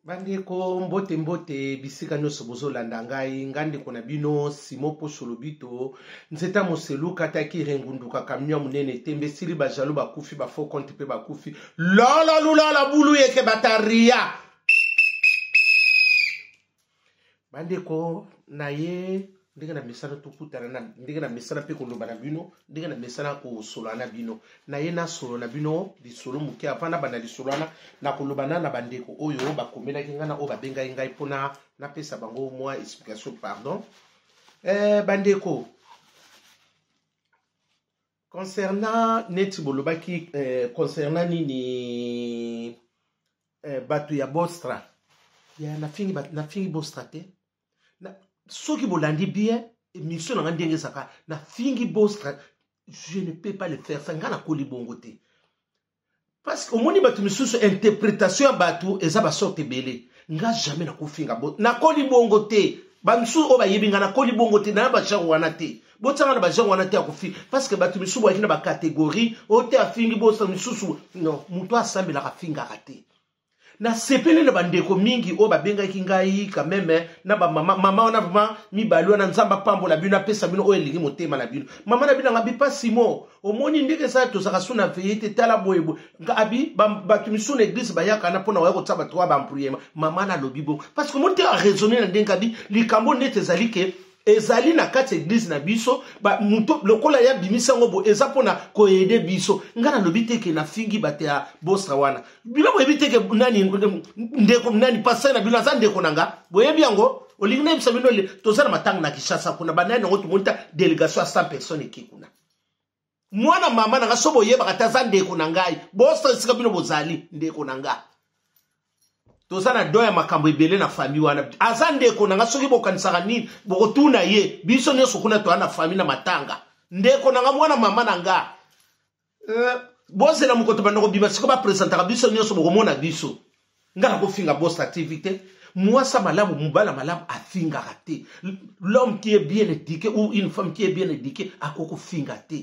Bandeko, mbote mbote bisika nyonso bozolanda ngai. Ngai ndeko na bino Simon Posho Lobito, nzeta moselu kataki rengunduka camion monene tembe esili, bajalo bakufi, ba faux compte mpe bakufi, lolo lulala bulu yeke bataria. Bandeko na ye, ndenge na mesana tokutana na ndenge na mesana mpe koloba na bino, ndenge na mesana kosolola na bino, na ye nasolo na bino lisolo moke. Avant nabanda lisolo wana, nakoloba na bandeko oyo bakomelaki ngai na oyo babengaki ngai mpona napesa bango mwa explication. Pardon, bandeko, concernant neti bolobaki, concernant nini, bato ya Bostra ya nafingi, nafingi Bostra te. Soki bolandi bien émission na nga ndenge ezalaka, nafingi Bostra, je ne peux pas le faire ça. Nga nakoli bongo te, parce que omoni bato misusu, interprétation ya bato eza basorte ebele. Nga jamais nakofinga bo, nakoli bongo te. Bamisusu oyo bayebi nga, nakoli bongo te, naya bagenre wana te. Botianga na bagenre wana te ya kofinga, parce que bato misusu boyaki na bacatégorie oyo te, afingi bosa misusu. Non, moto asambelaka afingaka te. Nasepeli na bandeko mingi oyo babengaki ngai quand même, na bamama, mama wana vraiment mibali wana. Nzambe apambola bino, apesa bino oyo elingi motema na bino. Mama na bino anga bipa Simo, omoni ndenge eza, tozalaka su na veye te. Tala boye boye abi bato misusu na église bayaka na mpona oya kotia bato oyo baembrouillema. Mama nalobi bongo parce que omoni te, araisonne na ndenge abi likambo neti ezali ke ezali na kati ya église na biso. Moto lokola ya bimisi yango bo eza mpona koaider biso. Ngai nalobi te ke nafingi bato ya Bostra wana. Bino boyebi te ke nani ndeko, nani pasteur na bino aza ndeko na nga. Boyebi yango. Olingi nayebisa bino, toza na matanga na Kinshasa kuna, banani yango, tomoni ta délégation ya 100 personnes eke kuna. Mwana mama na nga, so boyebaka te, aza ndeko na ngai. Bostra esika bino bozali, ndeko na nga, toza na don ya makambo ebele na famille wana. Aza ndeko na nga. Soki bokanisaka nini, bokotuna ye. Biso nyonso kuna toza na famille na matanga. Ndeko na nga, mwana mama na nga, bozela mokoto banda kobima sikoyo, bapresentaka biso nyonso, bokomona biso. Nga nakofinga Bostra TV te. Mwasa malamu, mobala malamu afingaka te. L'homme qui est bien éduqué ou une femme qui est bien éduquée akokofinga te,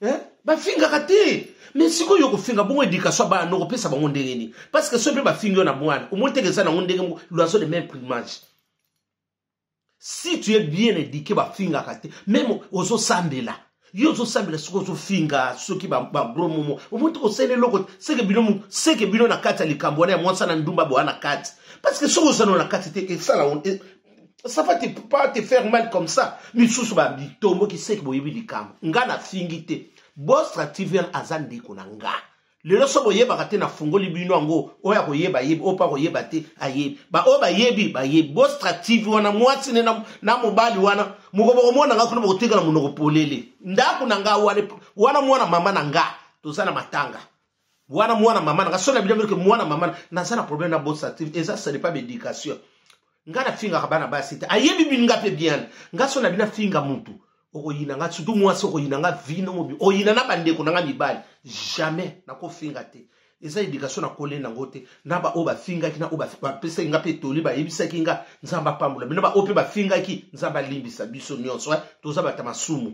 eh? Bafingaka te. Mais sikoyo kofinga bongo, éducation ya bana nokopesa bango ndenge nini? Parce que soki mpe bafingi yo na mwana, omoni teke eza nango ndenge moko, l'oiseau de même plumage. Si tu es bien éduqué, bafingaka te. Même ozosambela, yo ozosambela, soki ozofinga, soki bagros momo, omoni te kosala eloko. Seke bino, seke bino na kati ya likambo wana ya mwasi na ndumba boya na kati, parce que soki ozana na kati te, esala, ça va te, pas te faire mal comme ça. Misusu babitomboki, seke boyebi likambo. Nga nafingi te. Bostra TV aza ndeko na nga. Lelo so boyebaka te, nafungoli bino yango. Oyo akoyeba ayebi, oyo mpo akoyeba te ayebi. Baoyo bayebi bayebi. Bostra TV wana, mwasi ne na mobali wana, moko bokomona nga kuna, bokotikala monoko polele. Ndako na nga wana, wana mwana mama na nga, toza na matanga wana. Mwana mama na nga, so na bino ke mwana mama, naza na problème na Bostra TV, eza ce n'est pas l'éducation. Nga nafingaka bana basi te, ayebi bino nga mpe bien. Nga so na bino afinga mutu, okoyina nga, surtout mwasi, okoyina nga vino mobi, oyina na bandeko na nga mibali. Jamais nakofinga te, eza éducation nakole nango te. Na baoyo bafingaki, na oyo bapesaki nga mpe toli, bayebisaki nga, Nzambe apambola bino. Baoyo mpe bafingaki, Nzambe alimbisa biso nyonso. Toza bato masumu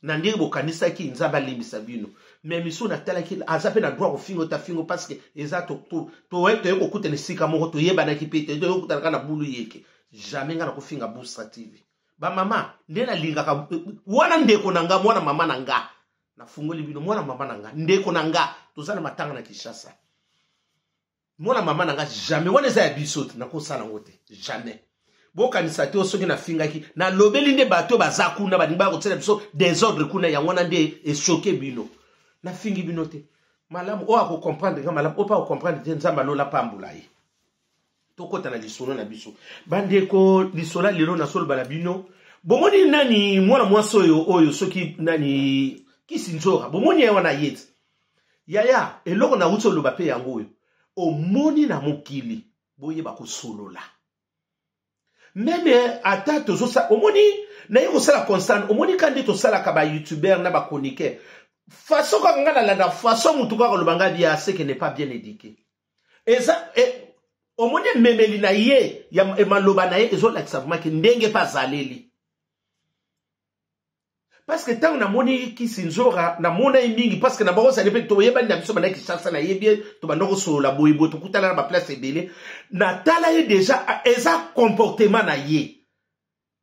na ndenge bokanisaki, Nzambe alimbisa bino. Mais miso natalaki, aza mpe na droit kofinga ota fingo, parce que eza toye kokutana esika moko, toyebanaki mpe te, toye kokutana kaka na bulu yeke. Jamais nga nakofinga Bostra TV. Bamama nde nalingaka wana, ndeko na nga, mwana mama na nga, nafungoli bino, mwana mama na nga, ndeko na nga, toza na matanga na Kinshasa. Mwana mama na nga, jamais wana eza ya biso te, nakosala yango te, jamais. Bokanisa te soki nafingaki, nalobeli nde bato oyo baza kuna, balingi baya kotiela biso désordre kuna. Yango wana nde echoquer bino. Nafingi bino te. Malamu oyo akocomprendre nga malamu, oyo mpe akocomprendre te, Nzambe alola pambola ye. Tokɔta na lisolo na biso, bandeko. Lisolo ya lelo, nasoloba na bino, bomoni nani, mwana mwasi oyo, oyo soki nani, Kisi Nzora, bomoni ye wana ye ti yaya. Eloko nauti oloba mpe yango oyo omoni na mokili, boyeba kosolola. Même ata tozosala, omoni naye kosala constant, omoni ka nde tosalaka bayoutubeur na bachroniqueur, façon kaka ngai nalanda façon motu kaka oloba ngai bia, ce que n'est pas bien éduqué. Eza omoni ememeli na ye ya maloba na ye ezolakisa vraiment ke ndenge mpe azaleli. Parce que ntango namoni Kisi Nzora, namona ye mingi parce que na bango ozali mpe toyebani na biso banda Kinshasa, nayebi ye, tobanda kosolola boyeboye, tokutana na baplace ebele. Natala ye deja, eza comportement na ye,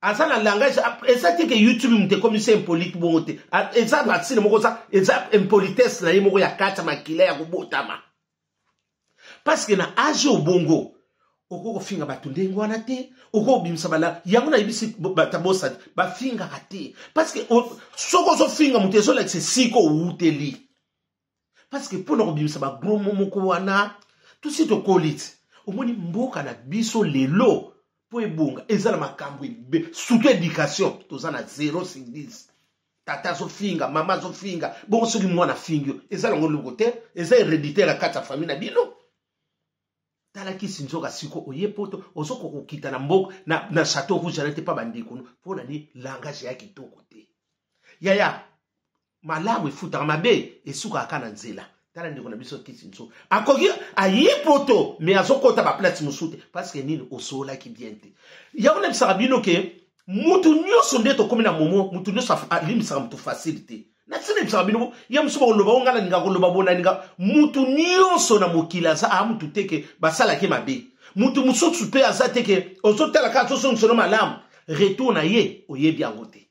aza na langage, eza te ke YouTube moto ekomisi impolite bongo te, eza racine moko, eza impolitesse na ye moko ya kati ya makila ya kobotama. Parce que na age obongo okoki kofinga bato ndenge wana te, okoki kobimisa bala yango. Nayebisi bato bosa te, bafingaka te, parce que soki ozofinga moto, ezolakisa esika owuteli. Parce que mpona kobimisa bagros mots moko wana, tosi tokoli ti. Omoni mboka na biso lelo, mpo ebonga, eza na makambo ebe, surtout éducation, toza na 0 sur 10. Tata azofinga, mama azofinga, bongo soki mwana afingi yo, eza nango loko te, eza héréditaire ya kati ya famille na bino. Tala Kisi Nzoka, siko oye Poto, ozokoka kokita na mboka na Chateau Rouge ana te mpa bandeko mpo na ni langage ya kitoko te. Yaya, malamu efutaka, mabe esukaka na nzela. Tala ndeko na biso Kisi Nzoka, akoki aye Poto, mais azokɔta baplace mosusu te. Parce que nini? Osololaki bien te. Yango nayebisaka bino ke mutu nyonso nde tokómi na momo, mutu nyonso alimbisaka mutu facile te. Nasi nayebisaka bino ya mosusu, bakoloba o ngai nalinga koloba bo, nalinga mutu nyonso na mokili aza aa mutu te ke basalaki mabe. Mutu mosusu mpe aza te ke ozotala kaka azozongisano malamu, retour na ye oyebi yango te.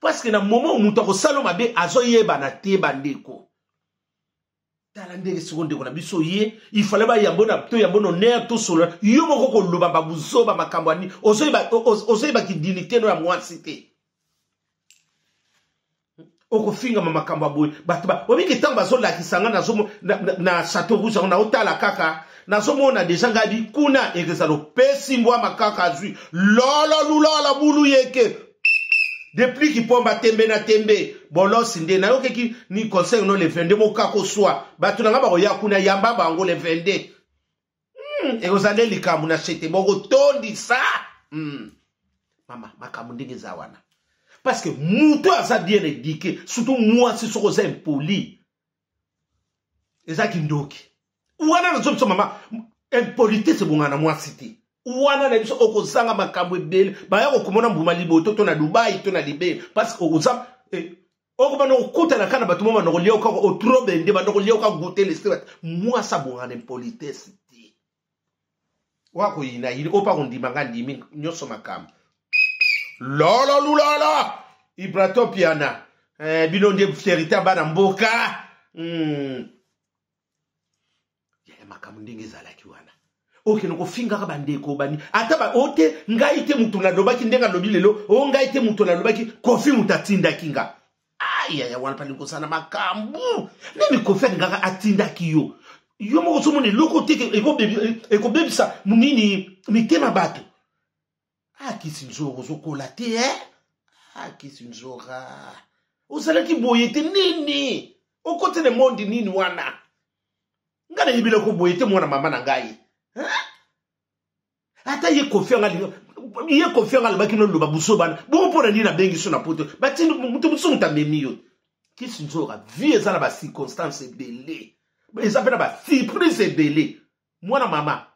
Parce que na moment moto akosala mabe, azoyebana te. Bandeko, tala ndenge siko ndeko na biso ye, ifale bayambo na to yambo noner, tosolola. Yo moko koloba babuzoba, makambo ani ozoyebaki dignité no ya mwasi te, okofingama makambo ya boye. Bato obiki ntango bazolakisa nga na Chateau Rouge yango, naotala kaka, nazomona deja ngai kuna ekezala opesi mbwama kaka, azwi lolo lulola bulu yeke depuis kipomba tembe na tembe bolosi. Nde nayokeki ni conseil no le 22 mokako swa bato na nga bakoya kuna, yamba bango le 22. Ekozala nde likambo na shete bokotondisa. Mama, makambo ndenge eza wana, parce que moto aza bien éduqué, surtout mwasi, soki oza impoli, eza kindoki wana. Nazo biso mama, impolitesse ebongana na mwasi te. Wana na biso okozanga makambo ebele, baya kokomona mbuma liboto to na Dubai to na Libele, parce que oza okobanda kokutana kaka na bato mo banda kolia kaka otrobe, nde banda kolia oka goûter l'esprit. Mwasi abongana na impolitesse te. Wakoyina yini oyo mpa kondima nga ndimi nyonso makambo lolo lulolo Ibrato Piana. Bino nde fierité ya bana mboka. Ya makambo ndenge ezalaki wana, okende kofingaka bandeko bani ata ba o te. Ngai te moto nalobaki ndenge alobi lelo o, ngai te moto nalobaki, Kofi moto atindaki nga. Ayaya, wana palingi kosala makambo nini? Kofi alingaka atindaki yo, yo moko ozomona eloko te ekobebisa nini mitema bato. Akisi Nzora, ozokola te, eh? Akisi Nzora, ozalaki boye te. Nini okoti na monde nini wana? Ngai nayebi eloko boye te, mwana mama na ngai. Ata ye Kofi anga, ye Kofi anga alobaki noloba buso bana bongo. Mpo na nini abengi so na Poto? Batindi moto mosusu, moto amemi yo. Kisi Nzoka, vie eza na bacirconstance ebele, eza mpe na basurprise ebele. Mwana mama,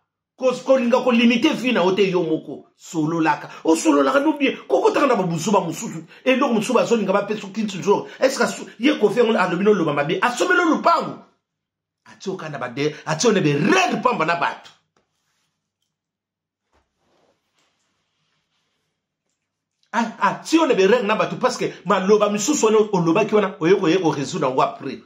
kolinga kolimiter vie na yo te. Yo moko sololaka, osololaka no bien, kokotaka na babuzuba mosusu. Eloko mosusu bazolinga bapesa Kisi Nzoka, est-ce ye Kofi yango alobi noloba mabe, asomeli lupango, atie okanda bade, atie one berere pamba na bato. Atie one berere na bato, parce que maloba misusu wana olobaki wana, oye koye korésoudre yango après.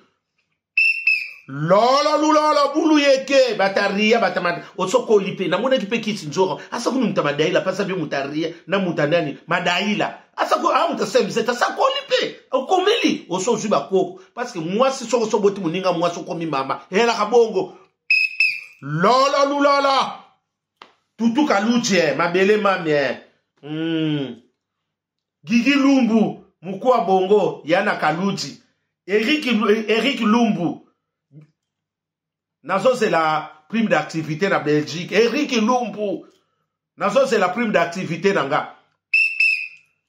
Lolo lulolo bulu yeke bataria batamata osokoli mpe namonaki mpe Kisi Nzora asakuni moto madaila mpasa mpe moto aria na moto anani madaila asako a moto asemzete asakoli mpe okomeli oso ozwi bakoko. Parce que mwasi soko soboti moninga mwasi, okomi mama, eyelaka bongo. Lolo lulolo tutu kaluji mabele mami. Gigi Lumbu mukua bongo yana Kaluji Eric, Eric Lumbu, nazozela prime d'activité na Belgique. Eric Lumbu, nazozela prime d'activité na nga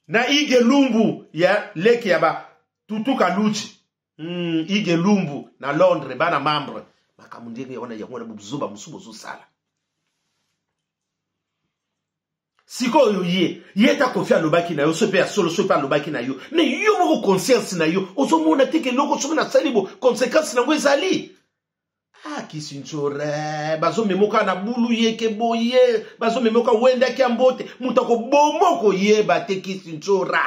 na Ige Lumbu ya leki ya ba tutu Kaluji. Ige Lumbu na Londres, bana membre. Makambo ndenge wana, yango wana buzoba mosusu bozosala. Sikoyo ye ye ta Kofi alobaki na yo, so mpe ya solo, so mpe alobaki na yo, mais yo moko conscience na yo ozomona te ke eloko soki nasali bo conséquence nango ezali. Ah, kisinzore bazomemoka na bulu yeke boye, bazomemoka wendaki ya mbote, moto akoboma okoyeba te. Kisinzora,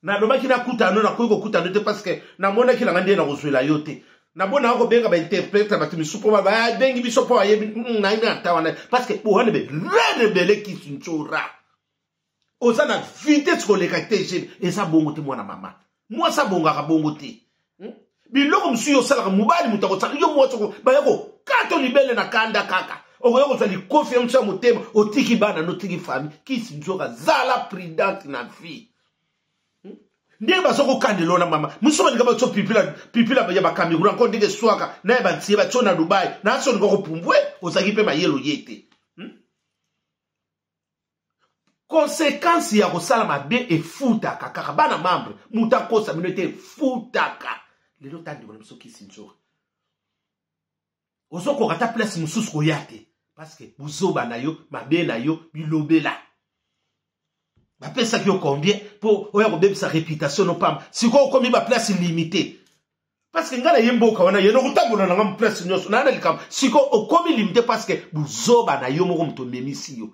nalobaki nakutana no, nakoki kokutana te parce que namonaki nanga nde nakozwela yo te. Nabonaka kobenga bainterprete ya bato misusu mpo babengi biso mpo bayebi nayebi na nta wana, parce que wana berere ebele. Kisinzora, oza na vitesse koleka te, jeune eza bongo te. Mwana mama, mwasi abongaka bongo te. Biloko mosusu yo osalaka, mobali moto akosala yo, mwasi baya kokata libele na kanda kaka, okoya kozwa likofi ya mosu ya motema, otiki bana notiki famille. Kisi nzoka, zala prudente na vie. Ndenge baza kokandela ona mama mosusu, balinga batio pipila pipila ya bacameroun anko ndenge eswaka na ya bantie batio na Dubai na asi olinga kopumbwe, ozalaki mpe mayelo ye te. Conséquence ya kosala mabe efutaka kaka. Bana membre, moto akosa bino ete efutaka. Lelo ta ndeko na biso Kisi Nzoka, ozokoka ata place mosusu koya te parce que buzoba na yo, mabe na yo, bilobela. Bapesaki yo combien mpo oya kobebisa réputation no pamba? Sikoyo okomi baplace limité, parce que ngai naye mboka wana ye nakotambola na nga place nyonso naa na likambo. Sikoyo okomi limité parce que buzoba na yo moko moto omemisi yo.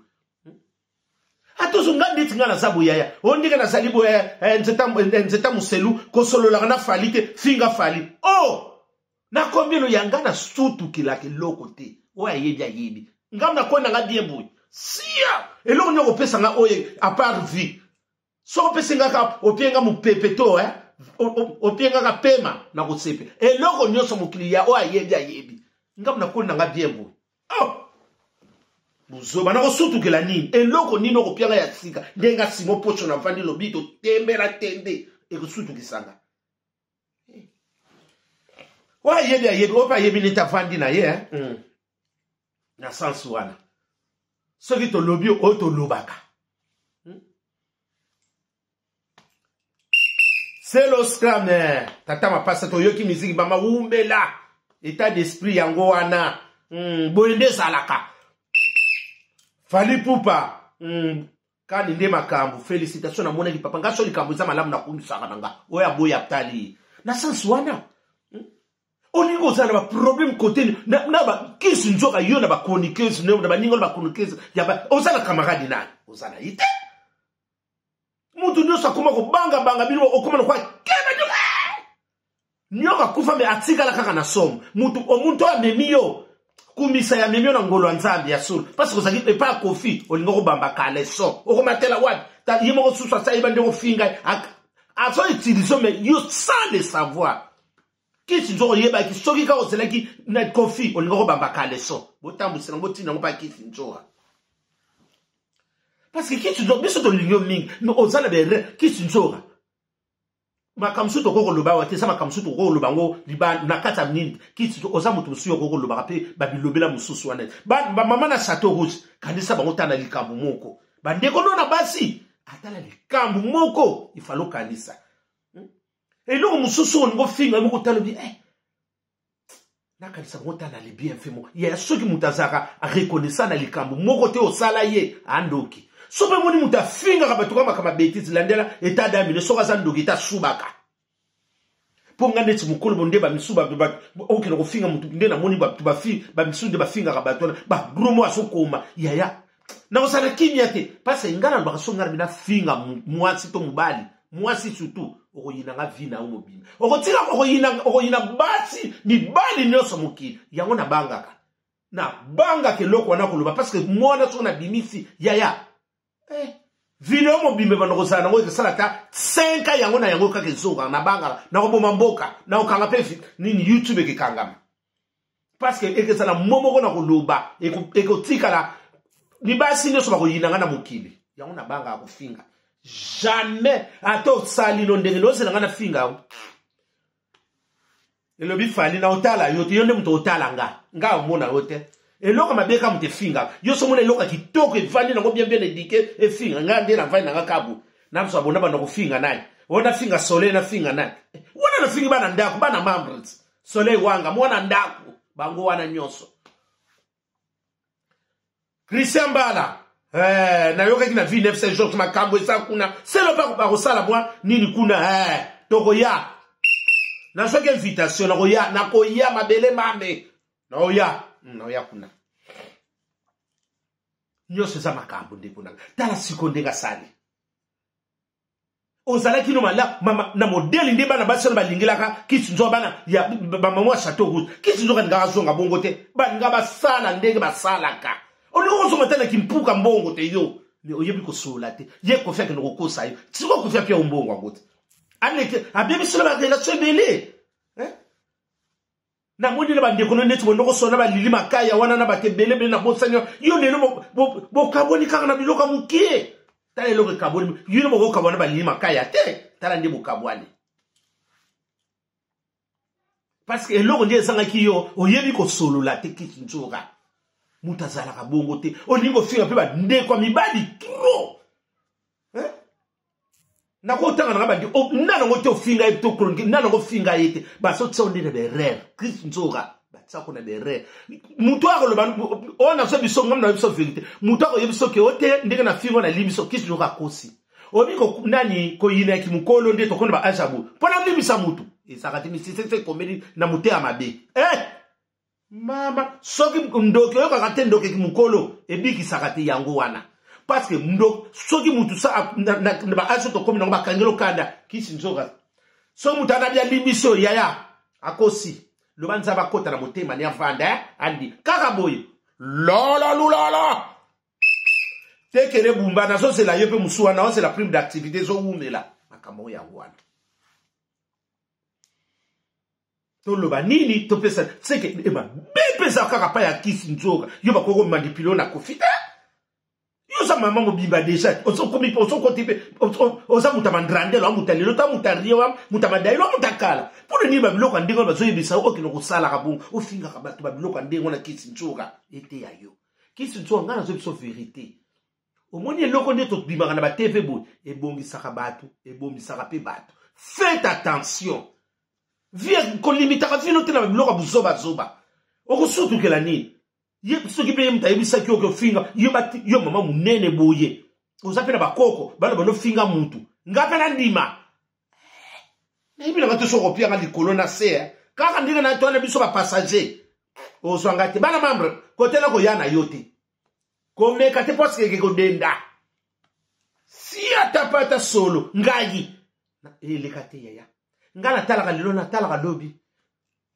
Atozo nga ndeti nga naza boyaya o ndenge nazali boyaya, nzeta moselu kosololaka na Fali te, finga Fali o oh! Nakombi no ya nga nasutukelaka eloko te. Oyo ayebi ayebi nga nakoni na nga bien boye sia. Eloko nini okopesa nga oyo à part vie? Soki opesi nga kaka, opie nga mopepe to opie nga ka pema na kosepe, eloko nyonso mokili ya oyo ayebi ayebi nga nakoni na nga bien boye. Oh! Buzoba, nakosutukela nini? Eloko nini okopia nga ya sika ndenge nga Simo Pocho navandi lobi totembela tembe ekosutukisanga? Oyo ayebi ayebi, oyo mpe ayebi neti avandi na ye. Na sens wana, soki tolobi oyo tolobaka. Selo Scram, tata mapasa, toyoki miziki mama wumbela, état d'esprit yango wana. Boye nde ezalaka. Fally Ipupa, kani nde makambo. Félicitation, namonaki papa nga so likambo eza malamu, nakumisaka na nga oyo aboyi atali na sens wana. Olingi ozala na baproblème kote na bakisi nzoka yo na bachroniqueuse na baninga na bachroniqueuse, oza na camarade nani? Oza na ye te. Mutu nyonso akoma kobangabanga bino, okoma lokwa keba nyoka akufa me atikala kaka na somo. Mutu omuntu oyo amemi yo kumisa ya amemi yo na ngolo ya Nzambe ya solo, parce que ozalaki epai ya Kofi, olinga kobamba kaleson, okomatela wapi? Ye moko susu asayeba ndenge ofinga, azo utiliser mais yo sans le savoir. Kisi nzoko, oyebaki soki kaka ozelaki na Kofi, olinga kobamba kaleson. Botambwisela ngo, botinda yango mpa Kisi Nzoka, parce que Kisi Nzoka, biso tolingi yo mingi, mais oza na berere. Kisi Nzoka, makambo mosusu tokoki koloba awa te, eza makambo mosusu tokoki koloba yango na kati ya nini. Kisi, oza moto mosusu okoki kolobaka mpe babilobela mosusu wana. Bamama na Chateau Rouge, kanisa bango ta na likambo moko. Bandeko no na basi, ata na likambo moko ifalo okanisa eloko mosusu olingo finga moko, talobi nakanisa bango ta na le bienfait moko ya. Soki moto azalaka reconnaissant na likambo moko te osala ye, andoki. So mpe moni moto afingaka bato kaka makambo ya betise, landela état d'âme. Soki aza ndoki ete asubaka mpo nga neti mokolo bo nde bamisu okende kofinga motu, nde namoni bato bamisu nde bafingaka bato wana bagros mo azokoma yaya, nakozala kimia te, parce nga nalobaka so nga na bino afinga mwasi to mobali, mwasi surtout, okoyina nga vie na yo mobimba, okotika okoyina basi mibali nyonso mokili. Yango nabangaka, nabangaka eloko wana koloba, parce que mwana soki nabimisi yaya video mobimba ebanda kozala nango, ekosala ata 5 yango na yango kaka ezongaka. Nabangaka nakoboma mboka, nakokanga mpe nini, YouTube ekekangama, parce que ekezala mo moko na koloba ekotikala, mibasi nyonso bakoyina nga na mokili. Yango nabangaka kofinga jamais, ata osali no ndenge nozela nga nafinga yango. Elobi Fally na otala yo te, yo nde moto otala nga, nga omona yo te. Eloko mabe kaka moto efingaka yo, so omona eloko ya kitoko evandi nango bien bien éduqué, efinga nga nde navandi nanga kabu na biso abona banda kofinga nani oyo nafinga Soleil, nafinga nani wana, nafingi bana ndako, bana membres Soleil wanga mwana ndako, bango wana nyonso. Christian Mbala. Eh, nayokaki na ville 9 saint georges makambo eza kuna selo bakosala mwa nini kuna eh, tokoya nazwaki invitation nakoya nakoya mabele mame naoya hmm, naoya kuna nyonso eza makambo ndeko nanga tala siko ndenge asali ozalaki no malamu mama na modele nde bana basi wana balingelaka kisi nzoka bana ya bamama ya chateau rouge kisi nzoka alingaka azonga bongo te balinga basala ndenge basalaka olingi kozonga te na kimpuka mbongo te yo me oyebi kosolola te ye kofi akende kokosa yo sikoyo kofi apia yo mbongo yango te aleke abebisela barelation ebele namoni na bandeko no neti bondo kosona balili makaya wana na bato ebele ebele nabosani yo lelo bokabwani kaka na biloko ya moke tala eloko ekabwani yo no bokokabwana balili makaya te tala nde bokabwani parce que eloko nde ezangaki yo oyebi kosolola te kisi nzoka moto azalaka bongo te olingi kofinga mpe bandeko ya mibali trop nakotanga nanga bandi nana yango te ofinga ye to chronique nana yango ofinga ye te bazotia nde na berere chris nzoka batiako na berere moto akoloba oyo nazo biso ngam na biso verité moto akoyebi biso ke o te ndenge na fingo na limbi biso chris nzoka akosi oyebi nani koyina ya kimokolo nde tokona ba age ya boye mpo nalimbisa motu ezalaka te misise se ekomeli na moteya mabe eh! Mama, soki ndoki oyokaka te ndoki mokolo ebikisaka te yango wana. Parce que ndoki soki mutu sa na, na, na ba age tokomi nango bakangeli okanda kisi nzoka. Soki mutu anabi alimbisi oyo yaya akosi. Loba nzambe akota na motema ni avanda eh? Andi kaka boye. Lolo lulolo. Tekele bumba nazozela yo pe musu wana ozela prime d'activité ezowumela makambo yango wana. toloba nini topesa seke eh, mabe mpe eza kaka pa ya kisi nzoka yo bakoki komanipule na kofi te yo oza mama mobimba deja ozokomi mpe ozokoti mpe oza moto ya mandrandelo a moto ya lelo to moto ya rio moto ya madailo moto ya kala mpo na nini babiloko ya ndenge wana bazoyebisa yo okende kosalaka bongo ofingaka bato babiloko ya ndenge wana kisi nzoka eteya yo kisi nzoka ngai nazoyebisa yo verité omoni eloko nde tobimaka na batv boye ebongisaka bato ebomisaka mpe bato faites attention vie kolimitaka vino te na biloko ya buzobazoba okosutukela nini ye soki mpe ye moto ayebisaki oke ofinga yo, yo mama monene boye oza mpe na bakoko bana banofinga mutu nga mpe nandima nayebi nanga te soki okopianga likolo na se eh. kaka ndenge na toana biso bapassager ozwa nga te bana membre kotela koya na yo te komeka te mpo eke kodenda si ata mpe ata solo ngai eleka te yaya ngai natalaka lelo natalaka lobi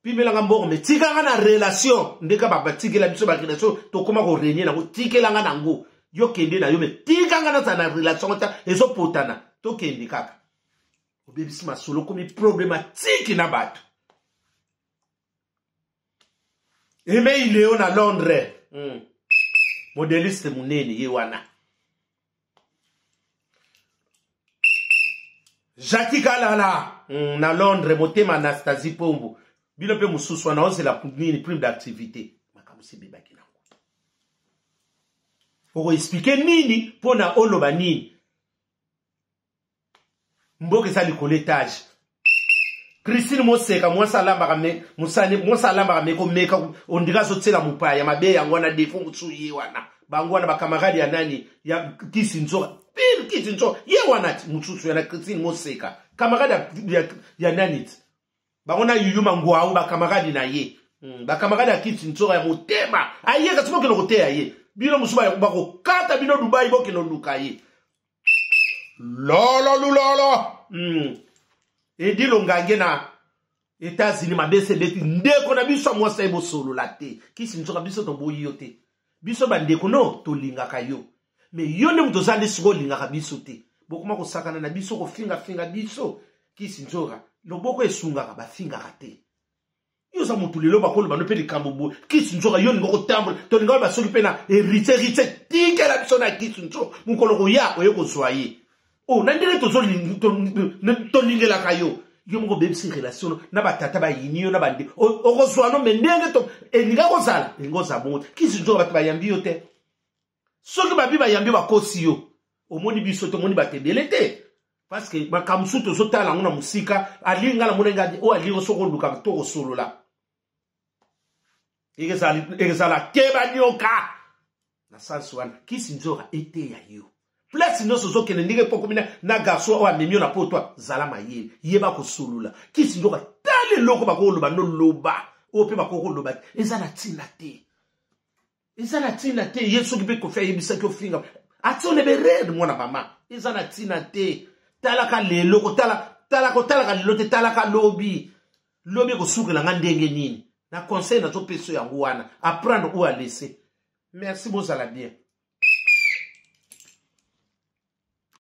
pimelanga mbongo me tikanga na relation ndeka batikela biso barelation tokóma korenie nango tikelanga nango yo kende na yo me tikanga nazala na relation ta ezopotana tokende kaka obebisi masolo okomi problematike na bato Aimé Leo na Londres. Mm. Modeliste munene ye wana. Jackie Kalala mm, na Londres motema Anastasie Pombo. Bino pe mususu wana ozela nini prime d'activité. Makambo si bebaki nango. Oko expliquer nini pona oloba nini? Mboka eza likolo etage. Christine Moseka mwasi alambaka me musani mwasi alambaka me komeka ondira azotiela mopaya mabe yango wana defo mosusu ye wana bango wana bakamarade ya nani ya kisi nzoka pire kisi nzoka ye wana ti mosusu yana Christine Moseka kamarade ya, ya, ya nani ti bango na yuyu mangwau bakamarade na ye bakamarade ya kisi nzoka ya motema ayeka ti bokende koteya ye bino mosusu bakokata bino Dubai bokende oluka ye lolo lulolo Edi Longange na États-Unis mabe se ebeti ndeko na biso ya mwasi aye bosolola te kisi nzoka biso toboyi yo te biso bandeko no tolingaka yo me yo nde moto oza nde sikoyo olingaka biso te bokoma kosakana na biso kofingafinga biso kisi nzoka loboko esungaka bafingaka te yo oza motu lelo bakoloba no mpe likambo boye kisi nzoka yo olinga kotambola tolinga loba soki mpe na héritier héritier tikela biso na kisi nzoka mokolo koya oye kozwa ye o oh, na ndenge tolingelaka yo yo moko obebisi relation na batata bayini yo na bande okozwa no me ndenge elinga kozala elinga ozala bongo te kisi nzoka bato bayambi yo te soki babi bayambi bakosi yo omoni biso te omoni bato ebele te parce que makambo mosusu tozotala yango na mosika alingi ngai namona ngai oyo alingi soki oluka to kosolola ekezala keba nyoka Na sens wana, kisi nzora eteya yo. Place nyonso ozokende, ndenge mpo okomi na garçon oyo amemi yo na poto, zala mayele, yeba kosolola. Kisi nzoka, tala eloko bakoloba, noloba oyo mpe bakoki koloba te, eza na ntina te, eza na ntina te. Ye soki mpe Kofi ayebisaki ofinga, atione berere mwana mama, eza na ntina te. Talaka lelo, kotala, tala, kotalaka lelo te, talaka lobi. Lobi ekosukela nga ndenge nini? Na conseil nazopesa yango wana, apprendre ou à laisser. Merci, bozala bien.